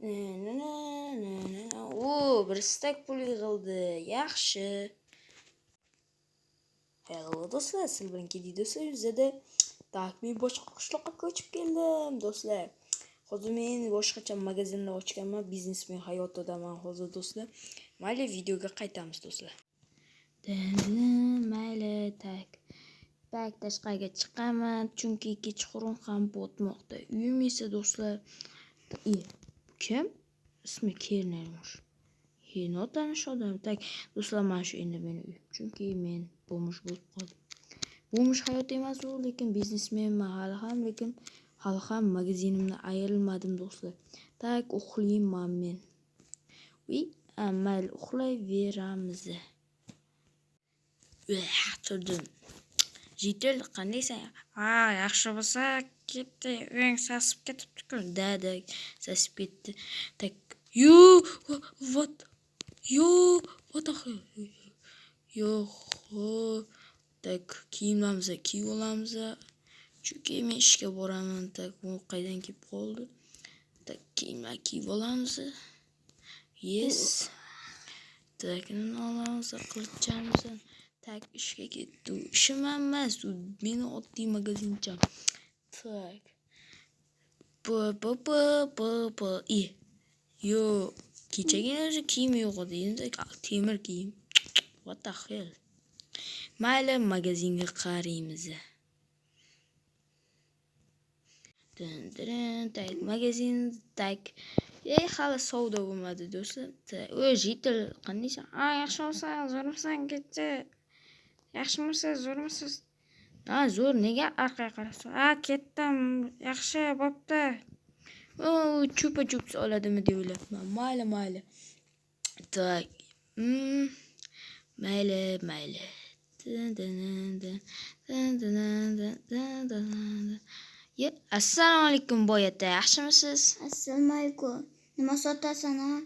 Na, na, na, na, na. O, bir stak pul yig'ildi. Yaxshi. Hello do'stlar, sizlar bilan Kedi do'stlar yuzada. Так, men boshqa qishloqqa ko'chib keldim, do'stlar. Hozir men boshqacha magazinlar ochganman, biznesmen hayotidaman hozir, do'stlar. Mayli, videoga qaytamiz, do'stlar. Mayli, так. Так, tashqariga chiqaman, chunki kechqurun ham botmoqda. Uyim esa, do'stlar, e, kim? Ismi Kernermish. He, notanish odam. Так, do'stlar, mana shu endi meni uyim. Chunki men бомж bo'lib qoldim. Бомж hayot emas u, lekin biznesmenman hali ham, lekin hali ham magazinimdan ayrilmadim, do'stlar. Так, uxlayman men. Uy, mayli, uxlayveramiz. Turdim. Житель, qandaysan? Ha, yaxshi bo'lsa, ketdi. Uying sasib ketibdi-ku. Да, sasib ketdi. Так, yo, what? Yo, what the hell? Yo'q, так, kiyimlarimizni kiyib olamiz. Chunki men ishga boraman. Так, bu qaydan kelib qoldi? Так, kiyimlar kiyib olamiz. Yes. Так, nima olamiz? Qilichamiz. Так, ishga ketdi. Ishim ham emas, u meni oddiy magazincham. Так. P p p p p i. Yo, kechagina o'zi kiyimi yo'q edi. Endi temir kiyim. What the hell? Mayli, magazinga qaraymiz. Dın dın, так, magazin, так. Ey, hali savdo bo'lmadi, do'stlar. O, житель, qandaysan? Ha, yaxshimisan, zo'rmisan, ketdi. Yaxshimisiz, zo'rmisiz? Ha, zo'r, nega Orqaga qarabsan. Ha, ketdim. Yaxshi, bo'pti. O, chupa chups oladimi deb o'ylabman. Mayli, mayli. Так. Mayli, mayli. Dın dın dın dın dın dın dın dın dın. Ye, assalomu alaykum, boy ata, yaxshimisiz? Assalomu alaykum. Nima sotasan, ha?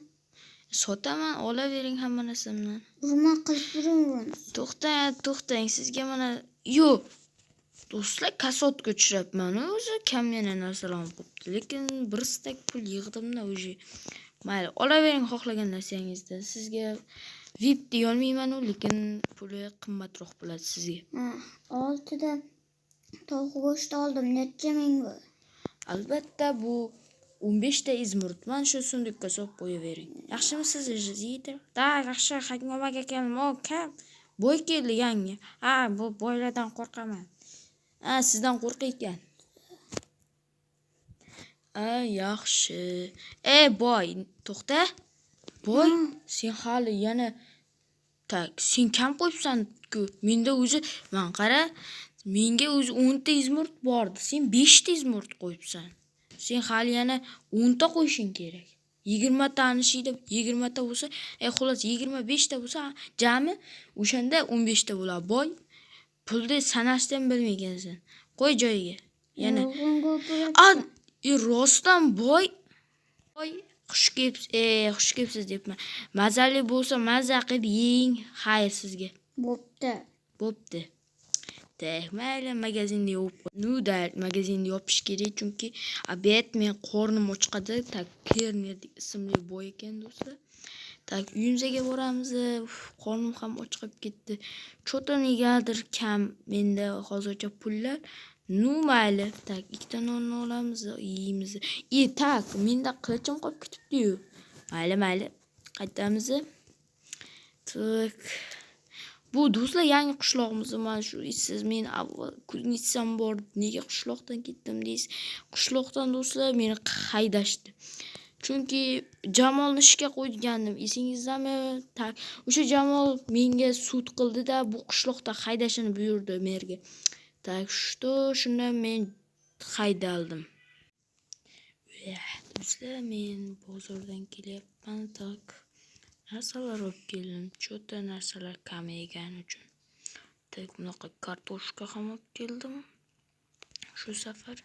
Sotaman, olavering hamma narsamdan. Urma, qilib turing. To'xtang, to'xtang, sizga mana yo'q. Do'stlar, kasodga tushyapman o'zi, kamgina narsalar olib qo'yibdi, lekin bir stak pul yig'dimda уже. Mayli, olavering xohlagan narsangizni. Sizga VIP deyolmayman-u, lekin puli qimmatroq bo'ladi sizga. Ha, oltida tovuq go'shti oldim. Necha ming bu? Albatta, bu 15 ta изумруд. Mana shu сундук ka solib qo'yavering. Yaxshimisiz, yigitlar? Да, yaxshi, nimaga keldim? O, kim? Boy keldi yangi. Ha, bu boylardan qo'rqaman. Ha, sizdan qo'rqayotgan. A, yaxshi. Ey, boy, to'xta. Boy, sen hali yana так, sen kam qo'yibsan-ku. Menda o'zi, man qara, menga o'zi 10 ta изумруд bordi. Sen 5 ta изумруд qo'yibsan. Sen hali yana 10 ta qo'yishing kerak. 20 tani shiyda 20 ta bo'lsa, xullas 25 ta bo'lsa, jami o'shanda 15 ta bo'ladi. Boy, pulni sanashni ham bilmaykansan. Qo'y joyiga. Yana Yolg'on A, gapiryapsan. Rostdan boy. Boy, xush kelibsiz, xush kelibsiz debman. Mazali bo'lsa, maza qilib yeng. Xayr sizga. Bo'pti. Bo'pti. Так, mayli, magazinni yopib qo'y. Ну да, magazinni yopish kerak, chunki обед men qornim ochqadi. Так, Kerner ismli boy ekan, do'stlar. Так, uyimizga boramiz. Uf, qornim ham ochqib ketdi. Чё-то negadir kam menda hozircha pullar. Ну mayli. Так, ikkita nonni olamiz, yeymiz. E, так, menda qilichim qolib ketibdi-yu. Mayli, mayli. Qaytamiz. Так. Bu do'stlar yangi qishlog'imiz mana shu. Siz men avval kuznetsam bor, nega qishloqdan ketdim deysiz. Qishloqdan, do'stlar, meni haydashdi. Chunki Jamolni ishga qo'ygandim, esingizdami? Так, o'sha Jamol menga sud qildi-da, bu qishloqdan haydashini buyurdi merga. Так что shundan men haydaldim. Do'stlar, men bozordan kelyapman. Так, narsalar olib keldim. Чё-то narsalar kamaygani uchun. Так, bunaqa kartoshka ham olib keldim. Shu safar.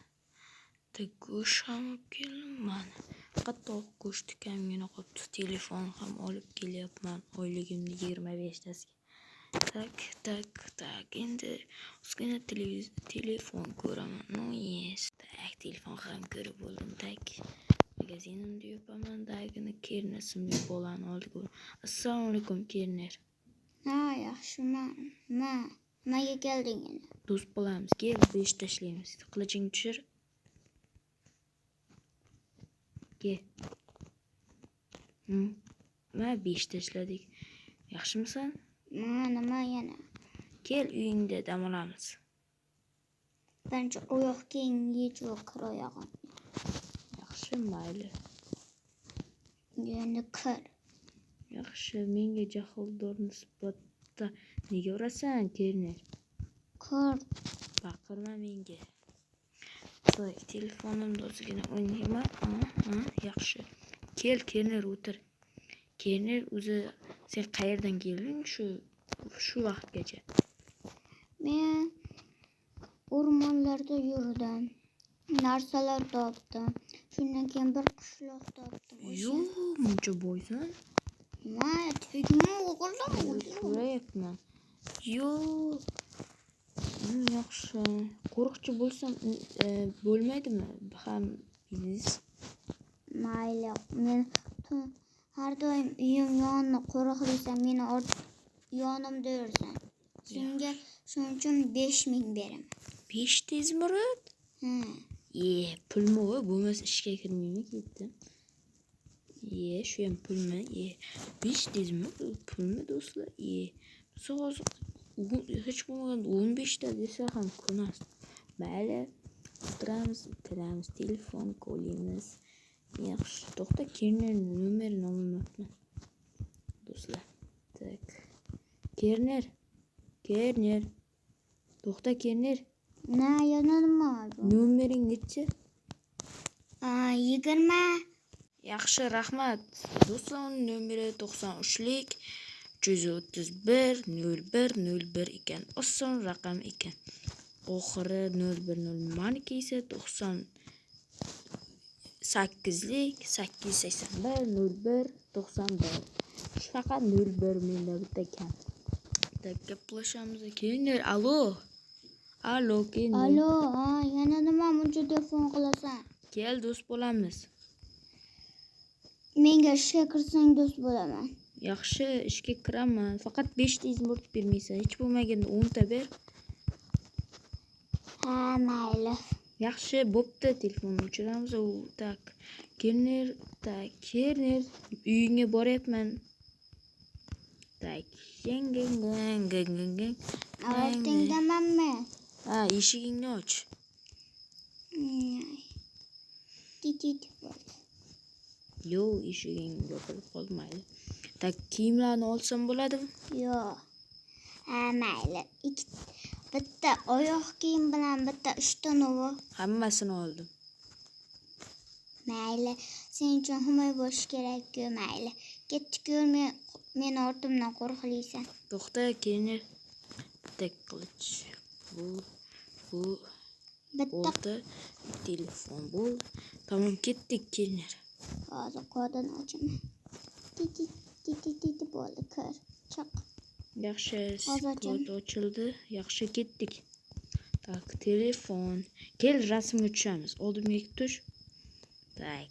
Так, go'sht ham olib keldim. Mana. Faqat tovuq go'shti kamgina qolibdi. Telefon ham olib kelyapman oyligimni 25 tasiga. Так, так, так. Endi ozgina telefon ko'raman. Ну, yes. Так, telefon ham ko'rib bo'ldim. Так. Magazinimni yopaman, dagini Kerner ismli bolani oldiga. Assalomu alaykum, Kerner. Ha, yaxshiman. Nima? Nimaga kelding endi? Do'st bo'lamiz. Kel, besh tashlaymiz. Qilichingni tushir. Kel. Mana besh tashladik. Yaxshimisan? Ma, nima yana? Kel, uyingda dam olamiz. Birinchi oyoq kiyimni yechib kir oyog'imni. Yaxshi, mayli. Endi kir. Yaxshi, menga jahldor nisbatda nega urasan, Kerner? Kir. Baqirma menga. Tak, telefonimda ozgina o'ynayman. Aha, yaxshi. Kel, Kerner, o'tir. Kerner, o'zi sen qayerdan kelding shu vaqtgacha? Men o'rmonlarda yurdim. Narsalar topdim. Shundan keyin bir qishloq topdim. Yo'q, muncha boysan. Nima? Tirikmi o'g'lim? So'rayapman. Yo'q. Yaxshi. Qo'riqchi bo'lsam bo'lmaydimi? Ham biznes. Mayli, men har doim uyim yonini qo'riqlaysan, meni yonimda yursan. Senga shuning uchun 5000 beraman. 5 tezmurod? Ha. E, pulmi u? Bo'lmasa ishga kirmayman, ketdim. E, shu ham pulmi? E, 5 tezmi? Pulmi do'stlar? E, hozir hech bo'lmaganda 15 ta desa ham ko'nasiz. Mayli, o'tiramiz, o'tiramiz, telefon qo'yamiz. Yaxshi, to'xta, Kerner nomerini olmayapman. Do'stlar. Tak. Kerner. Kerner. To'xta, Kerner. Na, yana nima bu? Nomering nechi? 20. Yaxshi, rahmat. Do'stlar, uning nomeri 93lik 331 01 01 ekan. Oson raqam ekan. Oxiri 010. Maniki esa 98lik 881 01 91. Shu faqat 01 menda bitta kam. Tak, gaplashamiz. Kelinglar, alo. Alo, Kerner. Alo, ha, yana nima buncha telefon qilasan? Kel, do'st bo'lamiz. Menga ishga kirsang do'st bo'laman. Yaxshi, ishga kiraman. Faqat 5 ta izmurt bermaysan. Hech bo'lmaganda 10 ta ber. Ha, mayli. Yaxshi, bo'pti. Telefonni o'chiramiz. U tak. Kerner, tak, Kerner, uyingga boryapman. Tak. Geng geng geng geng geng geng. Ortingdamanmi? Ha, eshigingni och. Tit bo'ldi. Yo'q, eshiging yopilib qoldi, mayli. Tak, kiyimlarni olsam bo'ladimi? Yo'q. Ha, mayli. Ikki bitta oyoq kiyim bilan bitta ishtanovi. Hammasini oldim. Mayli. Sen uchun himoya bo'lish kerak-ku, mayli. Ketdik-ku, meni ortimdan qo'riqlaysan. To'xta, Kerner. Tak, qilich. Bu Bitta bo'ldi. Telefon bo'ldi. Tamom, ketdik, Kerner. Hozir kodini ochaman. Tit tit tit tit tit bo'ldi, kir. Chiq. Yaxshi, Hozir kod ochildi. Yaxshi, ketdik. Tak, telefon. Kel, rasmga tushamiz. Oldimga tush. Tak.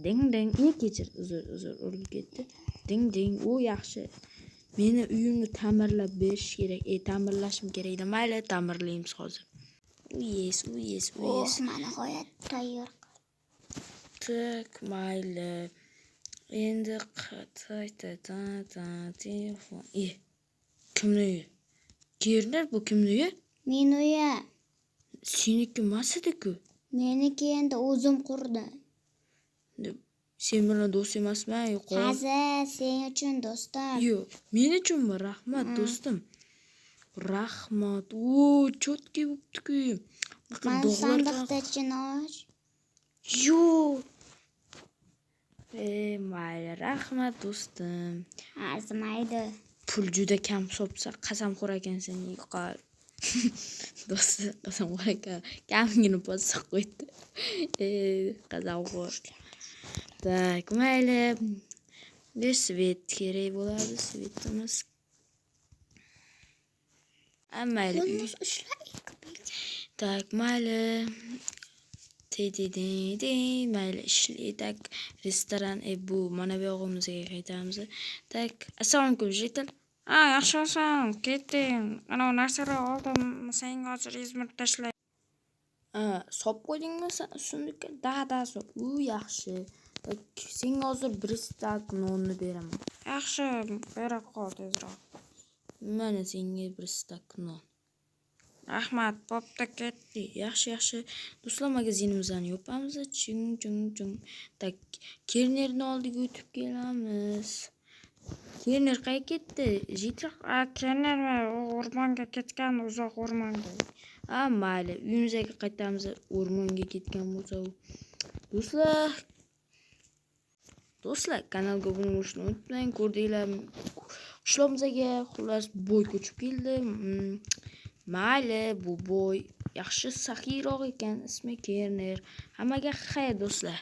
Ding ding. E, kechir. Uzr, uzr, urilib ketdi. Ding ding. U yaxshi. Meni uyimni ta'mirlab berish kerak. E, ta'mirlashim kerak edi. Mayli, ta'mirlaymiz hozir. U yes, u yes, u Oh, yes. mana nihoyat tayyor. Tak, mayli. Endi ta ta ta ta telefon. E, kimni uyi? Kerner, bu kimni uyi? Meni uyim. Seniki emas edi-ku. Meniki endi o'zim qurdim. Sen bilan do'st emasman, yo'qol. Hozir sen uchun do'stim. Yo'q, men uchunmi? Rahmat, do'stim. Rahmat. O, чётко bo'pti-ku. Bunaqa Mana dog'lardan sandiqda ichini och. Yo'q. E, mayli, rahmat do'stim. Arzimaydi. Pul juda kam hisobsa, qasamxo'r ekansan, yo'qol. Do'sti qasamxo'r ekan. Kamgina posa qo'ydi. E, qasamxo'r. Так, mayli. Bir свет kerak bo'ladi, свет imiz. Ha, mayli. Qo'lni ushla ikki. Так, mayli. Te te te te, mayli, ishli. Так, restoran, bu mana bu yog'imizga qaytamiz. Так, assalomu alaykum, житель. Ha, yaxshimisan? Ketding. Ana narsalar oldim. Senga hozir izmirib tashlay. Ha, solib qo'ydingmi sen сундук ka? Да, U yaxshi. Так, senga hozir bir стак nonni beraman. Yaxshi, bera qol tezroq. Mana senga bir стак non. Rahmat, bo'pti, ketdik. Yaxshi, yaxshi. Do'stlar, magazinimizni yopamiz. Ching ching ching. Так, Kernerni oldiga o'tib kelamiz. Kerner qayerga ketdi? Житель? A, Kernermi? U o'rmonga ketgan, uzoq o'rmonga. Ha, mayli, uyimizga qaytamiz. O'rmonga ketgan bo'lsa u. Do'stlar, kanalga obuna bo'lishni unutmang. Ko'rdinglar, qishlog'imizga xullas boy ko'chib keldi. Mayli, bu boy yaxshi, saxiyroq ekan, ismi Kerner. Hammaga xayr, do'stlar.